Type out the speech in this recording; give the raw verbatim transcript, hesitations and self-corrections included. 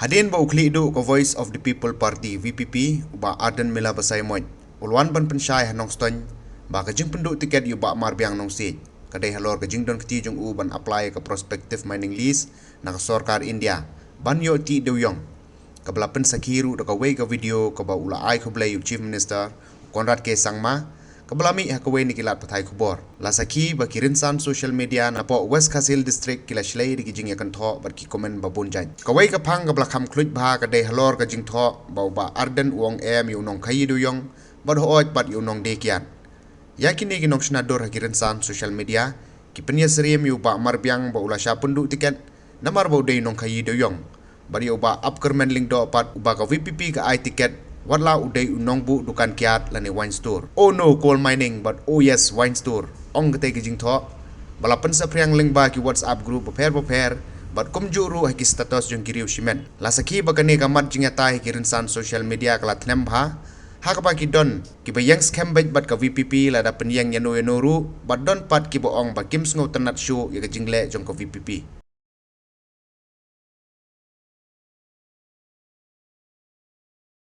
Hadien ba u khlieh duh ka Voice of the People Party, V P P, u Bah Ardent Miller Basaiawmoit, u la wan ban pynshai ha Nongstoiñ ba ka jingpynduh tiket ïa u Bah Marbiang Nongsiej ka dei halor ka jingdonkti jong u ban apply ka Prospective Mining Lease na ka sorkar India ban ïoh tih dewïong, kaba la pynsakhi ruh da kawei ka video kaba u la ai khublei ïa u Chief Minister, u Conrad K Sangma, kaba la mih ha kawei na ki lad pathai khubor. La sakhi ba ki rynsan social media napoh West Khasi Hills District ki la shlei da ki jingïakynthoh bad ki comment ba bun jait. Kawei ka phang kaba la kham khluit bha ka dei halor ka jingthoh ba u Bah Ardent u ong em ïa u nongkhaïi dewïong bad hooid pat ïa u nongdie kiad. Ïa kine ki nongshna dur ha ki rynsan social media ki pynïasyriem ïa u Bah Marbiang ba u la shah pynduh tiket namar ba u dei u nongkhaïi dewïong, bad ïa u Bah Apkyrmen Lyngdoh pat uba ka V P P ka ai tiket, wat la u dei u nongbuh dukan kiad lane wine store. Oh no, coal mining, but oh yes, wine store, ong katei ka jingthoh ba la pynsaphriang lyngba ki WhatsApp group bapher bapher bad kumjuh ruh ha ki status jong ki riew shimet. La sakhi ba kane ka mat jingïatai ha ki rynsan social media ka la thnem bha, ha kaba ki don kiba ïeng skhem beit bad ka V P P lada pynïeng ïano ïano ruh, bad don pat kiba ong ba kim sngewtynnad shuh ïa ka jingleh jong ka V P P.